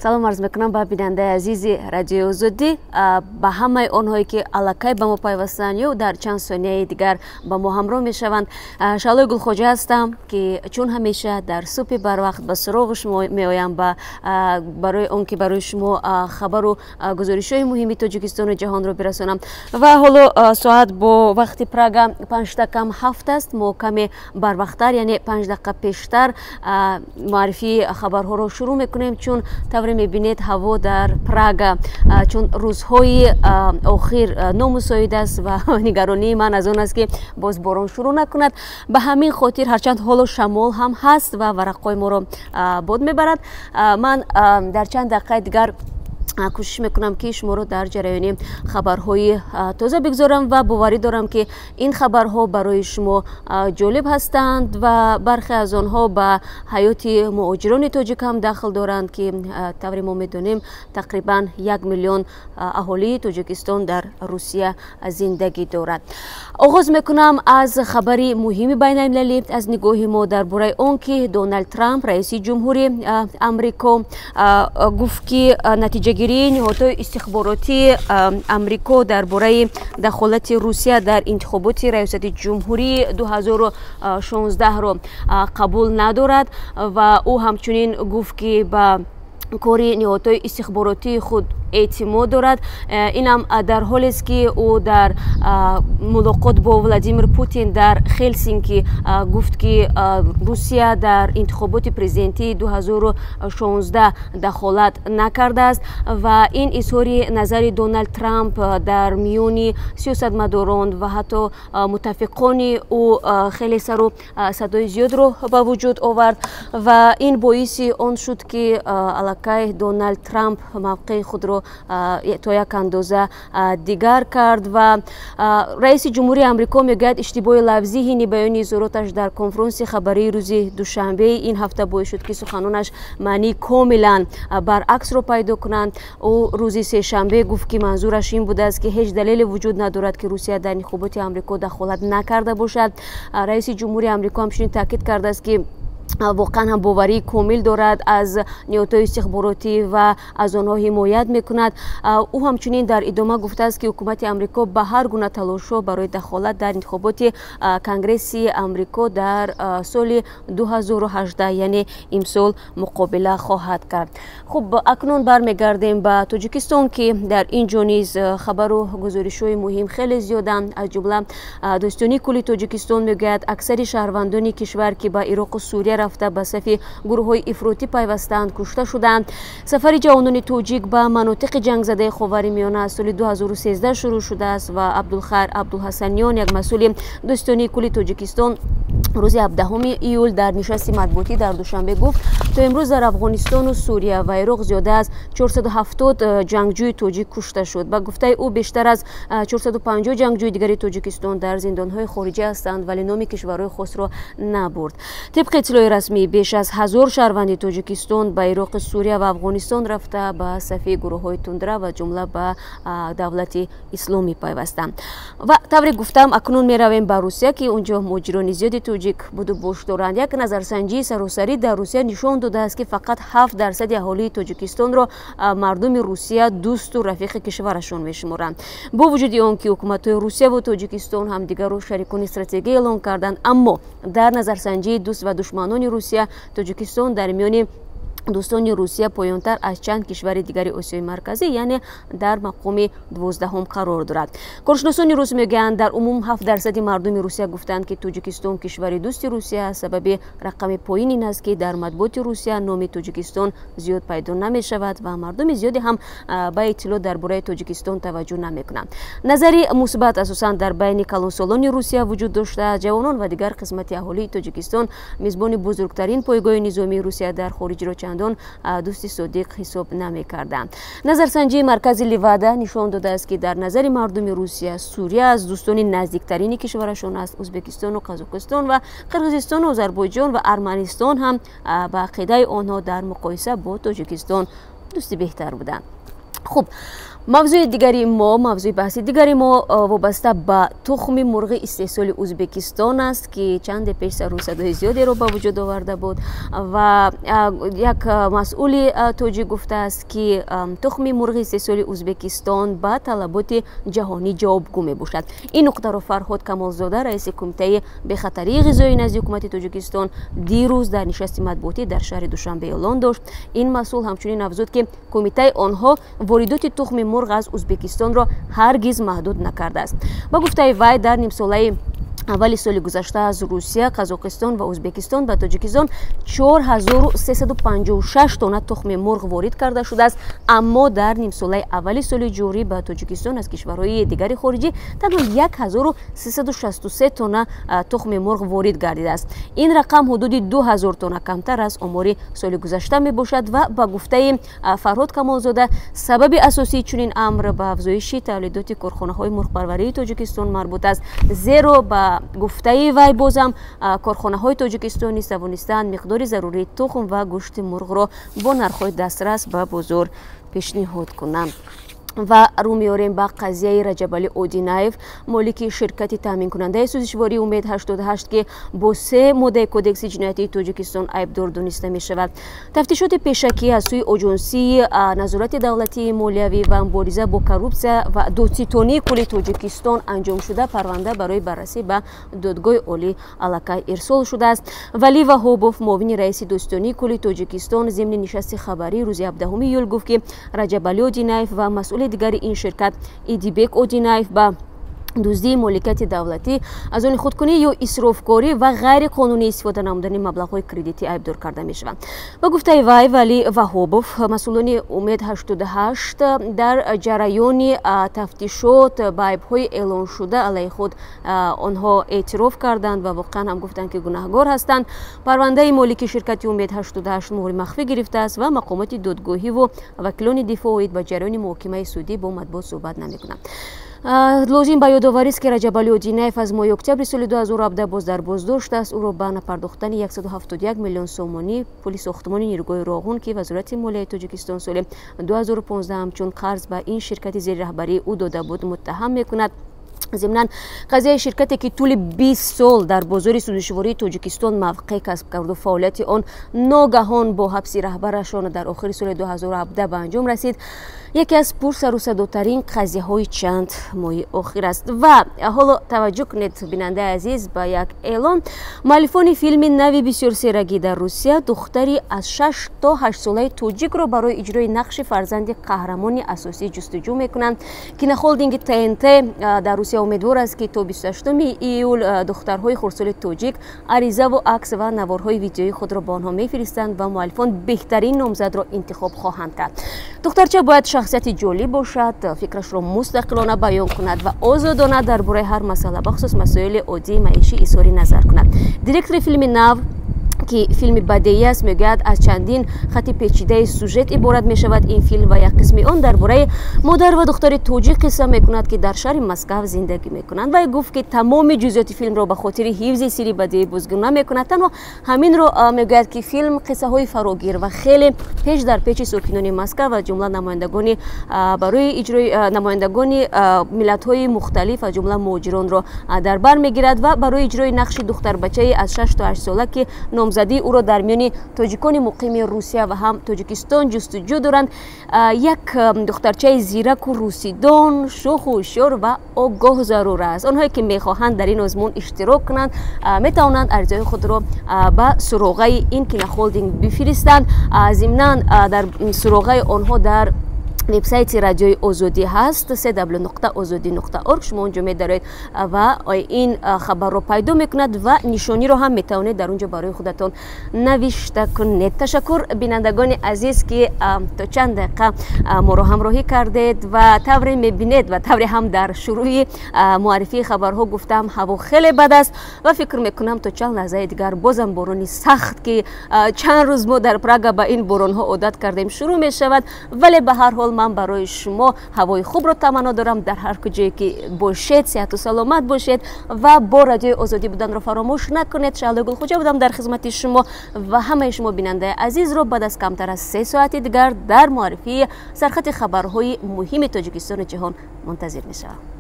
Салом арз мекунам ба бинандаи азизи Радиои Озодӣ, ба ҳамаи онҳое, ки аллакай ба мо пайвастанд ё дар чанд сонияи дигар ба мо ҳамроҳ мешаванд. Шаҳлои Гулхоҷа ҳастам, ки чун ҳамеша дар субҳи барвақт ба суроғи шумо меоям барои он ки барои шумо хабару гузоришҳои муҳими Тоҷикистону ҷаҳонро бирасонам. Ва ҳоло соат бо вақти Прага 6:55 аст. Мо каме барвақттар, яъне 5 дақиқа пештар, муаррифии хабарҳоро шурӯъ мекунем, чун тавре мебинед, ҳаво дар Прага чун рӯзҳои охир номусоид аст ва нигаронии ман аз он аст, ки боз борон шурӯъ накунад. Ба ҳамин хотир, ҳарчанд ҳоло шамол ҳам ҳаст ва варақҳои моро бод мебарад, ман дар чанд дақиқаи дигар кӯшиш мекунам, ки шуморо дар ҷараёни хабарҳои тоза бигзорам ва боварӣ дорам, ки ин хабарҳо барои шумо ҷолиб ҳастанд ва бархе аз онҳо ба ҳаёти муҳоҷирони тоҷик ҳам дахл доранд, ки тавре мо медонем, тақрибан 1 миллион аҳолии Тоҷикистон дар Русия зиндагӣ дорад. Оғоз мекунам аз хабари муҳими байналмилалӣ аз нигоҳи мо, дар бораи он ки Доналд Трамп, раиси ҷумҳури Амрико, гуфт, ки натиҷагирии ниҳодҳои истихборотии Амрико дар бораи дахолати Русия дар интихоботи раёсати ҷумҳурии 2016-ро қабул надорад. Ва ӯ ҳамчунин гуфт, ки ба кори ниҳодҳои истихборотии худ эътимод дорад. Инам дар ҳолест, ки ӯ дар мулоқот бо Владимир Путин дар Хелсинки гуфт, ки Русия дар интихоботи президентии 2016 дахолат накардааст. Ва ин изҳори назари Доналд Трамп дар миёни сиёсатмадорон ва ҳатто муттафиқони ӯ хеле сару садои зиёдро ба вуҷуд овард ва ин боиси он шуд, ки аллакай Доналд Трамп мавқеи худро то як андоза дигар кард. Ва раиси ҷумҳурии Амрико мегӯяд, иштибоҳи лафзӣ ҳини баёни изҳороташ дар конфронси хабарии рӯзи душанбеи ин ҳафта боис шуд, ки суханонаш маънии комилан баръаксро пайдо кунанд. Ӯ рӯзи сешанбе гуфт, ки манзураш ин будааст, ки ҳеҷ далеле вуҷуд надорад, ки Русия дар интихоботи Амрико дахолат накарда бошад. Раиси ҷумҳури Амрико ҳамчунин таъкид кардааст, ки воқеан ҳам боварии комил дорад аз ниҳодҳои истихборотӣ ва аз онҳо ҳимоят мекунад. Ӯ ҳамчунин дар идома гуфтааст, ки ҳукумати Амрико ба ҳар гуна талошҳо барои дахолат дар интихоботи Конгресси Амрико дар соли 2018, яъне имсол, муқобила хоҳад кард. Хуб, акнун бармегардем ба Тоҷикистон, ки дар ин ҷо низ хабару гузоришҳои муҳим хеле зиёданд. Аз ҷумла Додситонии кулли Тоҷикистон мегӯяд, аксари шаҳрвандони кишвар, ки ба Ироқу Сурия рафта, ба сафи гурӯҳҳои ифротӣ пайвастаанд, кушта шуданд. Сафари ҷавонони тоҷик ба манотиқи ҷангзадаи Ховари Миёна аз соли 2013 шурӯъ шудааст ва Абдулхайр Абдулҳасаниён, як масъули Додситонии кулли Тоҷикистон, рӯзи 17 июл дар нишасти матбуотӣ дар Душанбе гуфт, то имрӯз дар Афғонистону Сурия ва Ироқ зиёда аз 470 ҷангҷӯи тоҷик кушта шуд. Ба гуфтаи ӯ, бештар аз 450 ҷангҷӯи дигари Тоҷикистон дар зиндонҳои хориҷӣ ҳастанд, вале номи кишварҳои хосро набурд. Тибқи иттилои расмӣ, беш аз 1000 шаҳрванди Тоҷикистон ба Ироқи, Сурия ва Афғонистон рафта, ба сафи гурӯҳҳои тундрав ва ҷумла ба Давлати Исломӣ пайвастанд. Ва тавре гуфтам, акнун меравем ба Русия, ки унҷо муҳоҷирони зиёди тоҷик буду бош доранд. Як назарсанҷии саросарӣ дар Русия нишон додааст, ки фақат 7% аҳолии Тоҷикистонро мардуми Русия дӯсту рафиқи кишварашон мешуморанд. Бо вуҷуди он ки ҳукуматҳои Русия ву Тоҷикистон ҳамдигарро шарикони стратегӣ эълон карданд, аммо дар назарсанҷии дӯст ва душманони Русия Тоҷикистон дар миёни дӯстони Русия поёнтар аз чанд кишвари дигари Осиёи Марказӣ, яъне дар мақоми 12-ҳум қарор дорад. Коршиносони рус мегӯянд, дар умум 7% мардуми Русия гуфтанд, ки Тоҷикистон кишвари дӯсти Русия. Сабаби рақами поин ин аст, ки дар матбуоти Русия номи Тоҷикистон зиёд пайдо намешавад ва мардуми зиёде ҳам ба иттилоъ дар бораи Тоҷикистон таваҷҷӯҳ намекунанд. Назари мусбат асосан дар байни калонсолони Русия вуҷуд дошта. Ҷавонон ва дигар қисмати аҳолии Тоҷикистон мизбони бузургтарин пойгоҳи низомии Русия дар хориҷро чандон дӯсти содиқ ҳисоб намекарданд. Назарсанҷии маркази Левада нишон додааст, ки дар назари мардуми Русия Сурия аз дӯстони наздиктарини кишварашон аст. Ӯзбекистону Қазоқистон ва Қирғизистону Озарбойҷон ва Арманистон ҳам ба ақидаи онҳо дар муқоиса бо Тоҷикистон дӯсти беҳтар буданд. Хуб, Мавзӯи дигари мо, мавзӯи баҳси дигари мо вобаста ба тухми мурғи истеҳсоли Ӯзбекистон аст, ки чанде пеш сару садои зиёдеро ба вуҷуд оварда буд ва як масъули тоҷик гуфтааст, ки тухми мурғи истеҳсоли Ӯзбекистон ба талаботи ҷаҳонӣ ҷавобгӯ мебошад. Ин нуқтаро Фарҳод Камолзода, раиси Кумитаи бехатарии ғизоӣ назди ҳукумати Тоҷикистон, дирӯз дар нишасти матбуотӣ дар шаҳри Душанбе эълон дошт. Ин масъул ҳамчунин афзуд, ки кумитаи онҳо воридоти тухми мурғ аз Ӯзбекистонро ҳаргиз маҳдуд накардааст. Ба гуфтаи вай, дар нимсолаи аввали соли гузашта аз Русия, Қазоқистон ва Ӯзбекистон ба Тоҷикистон 4356 тонна тухми мурғ ворид карда шудааст, аммо дар нимсолаи аввали соли ҷорӣ ба Тоҷикистон аз кишварҳои дигари хориҷӣ танҳо 1363 тонна тухми мурғ ворид гардидааст. Ин рақам ҳудуди 2000 тонна камтар аз омори соли гузашта мебошад ва ба гуфтаи Фарҳод Камолзода, сабаби асосии чунин амр ба афзоиши тавлидоти корхонаҳои мурғпарварии Тоҷикистон марбут аст, зеро ба гуфтаи вай бозам корхонаҳои Тоҷикистон низ тавонистаанд миқдори зарурии тухм ва гӯшти мурғро бо нархҳои дастрас ба бозор пешниҳод кунанд. Ва рӯ меорем ба қазияи Раҷабалӣ Одинаев, молики ширкати таъминкунандаи сӯзишвории Умед 88, ки бо се моддаи Кодекси ҷиноятии Тоҷикистон айбдор дониста мешавад. Тафтишоти пешакӣ аз сӯи Оҷонсии назорати давлатии молиявӣ ва мубориза бо коррупсия ва додситонии кулли Тоҷикистон анҷом шуда, парванда барои баррасӣ ба Додгоҳи Олӣ аллакай ирсол шудааст. Валӣ Ваҳобов, муовини раиси Додситонии кулли Тоҷикистон, зимни нишасти хабарӣ рӯзи 17 июл гуфт, ки Раҷабалӣ Одинаев ва масъули дигари ин ширкат Идибек Одинаев ба дуздии моликияти давлатӣ, аз они худкунӣ ё исрофкорӣ ва ғайриқонунӣ истифода намудани маблағҳои кредитӣ айбдор карда мешаванд. Ба гуфтаи вай, Валӣ Ваҳобов, масъулони Умед 88 дар ҷараёни тафтишот ба айбҳои эълоншуда алайҳи худ онҳо эътироф карданд ва воқеан ҳам гуфтанд, ки гунаҳгор ҳастанд. Парвандаи молики ширкати Умед 88 муҳри махфӣ гирифтааст ва мақомоти додгоҳиву вакилони дифоъ оид ба ҷараёни муҳокимаи судӣ бо матбуот суҳбат намекунанд. Лозим ба ёдоварист, ки Раҷабалӣ Одинаев аз моҳи октябри соли 2017 боз дар боздошт аст. Ӯро ба напардохтани 171 миллион сомонӣ пули сохтмони нерӯгоҳи Роғун, ки Вазорати молияи Тоҷикистон соли 2015 ҳамчун қарз ба ин ширкати зери раҳбарии ӯ дода буд, муттаҳам мекунад. Зимнан, қазияи ширкате, ки тӯли 20 сол дар бозори сӯзишвории Тоҷикистон мавқеъ касб карду фаъолияти он ногаҳон бо ҳабси раҳбарашон дар охири соли 2017 ба анҷом расид, яке аз пурсарусадотарин қазияҳои чанд моҳи охир аст. Ва ҳоло таваҷҷӯҳ кунед, бинандаи азиз, ба як эълон. Муаллифони филми нави бисёрсерагӣ дар Русия духтари аз 6 то 8 солаи тоҷикро барои иҷрои нақши фарзанди қаҳрамони асосӣ ҷустуҷӯ мекунанд. Кинохолдинги ТНТ дар Русия умедвор аст, ки то 28 июл духтарҳои хурдсоли тоҷик аризаву акс ва наворҳои видеои худро ба онҳо мефиристанд ва муаллифон беҳтарин номзадро интихоб хоҳанд кард. Духтарча бояд шахсияти ҷолиб бошад, фикрашро мустақилона баён кунад ва озодона дар бораи ҳар масъала, бахусус масоили оддии маишӣ, изҳори назар кунад. Директори филми нав, ки филми бадеӣ аст, мегӯяд, аз чандин хати печидаи сюжет иборат мешавад ин филм ва як қисми он дар бораи модар ва духтари тоҷик қисса мекунад, ки дар шаҳри Москав зиндагӣ мекунанд. Вай гуфт, ки тамоми ҷузъиёти филмро ба хотири ҳифзи сирри бадеӣ бозгӯ намекунад, танҳо ҳаминро мегӯяд, ки филм қиссаҳои фарогир ва хеле печ дар печи сокинони Москав, аз ҷумла намояндагони барои иҷрои намояндагони миллатҳои мухталиф, аз ҷумла муҳоҷиронро дар бар мегирад ва барои иҷрои нақши духтарбачаи аз 6 то 8 сола, ки номзадии ӯро дар миёни тоҷикони муқими Русия ва ҳам Тоҷикистон ҷустуҷӯ доранд, як духтарчаи зираку русидон, шӯху ҳушёр ва огоҳ зарур аст. Онҳое, ки мехоҳанд дар ин озмун иштирок кунанд, метавонанд аризаҳои худро ба суроғаи ин кинохолдинг бифиристанд. Зимнан, дар суроғаи онҳо дар вебсайти Радиои Озодӣ ҳаст, cw.ozodi.org. Шумо онҷо медароед ва ин хабарро пайдо мекунад ва нишониро ҳам метавонед дар он ҷо барои худатон навишта кунед. Ташаккур, бинандагони азиз, ки то чанд дақиқа моро ҳамроҳӣ кардед ва тавре мебинед ва тавре ҳам дар шурӯи муаррифии хабарҳо гуфтам, ҳаво хеле бад аст ва фикр мекунам, то чанд лаҳзаи дигар бозам борони сахт, ки чанд рӯз мо дар Прага ба ин боронҳо одат кардем, шурӯъ мешавад, вале ба ҳар ҳол Ман барои шумо ҳавои хубро таманно дорам. Дар ҳар куҷое ки бошед, сиҳату саломат бошед ва бо Радиои Озодӣ буданро фаромӯш накунед. Шаҳлои Гулхоҷа будам дар хизмати шумо ва ҳамаи шумо бинандаи азизро баъд аз камтар аз 3 соати дигар дар муаррифии сархати хабарҳои муҳими Тоҷикистону ҷаҳон мунтазир мешавам.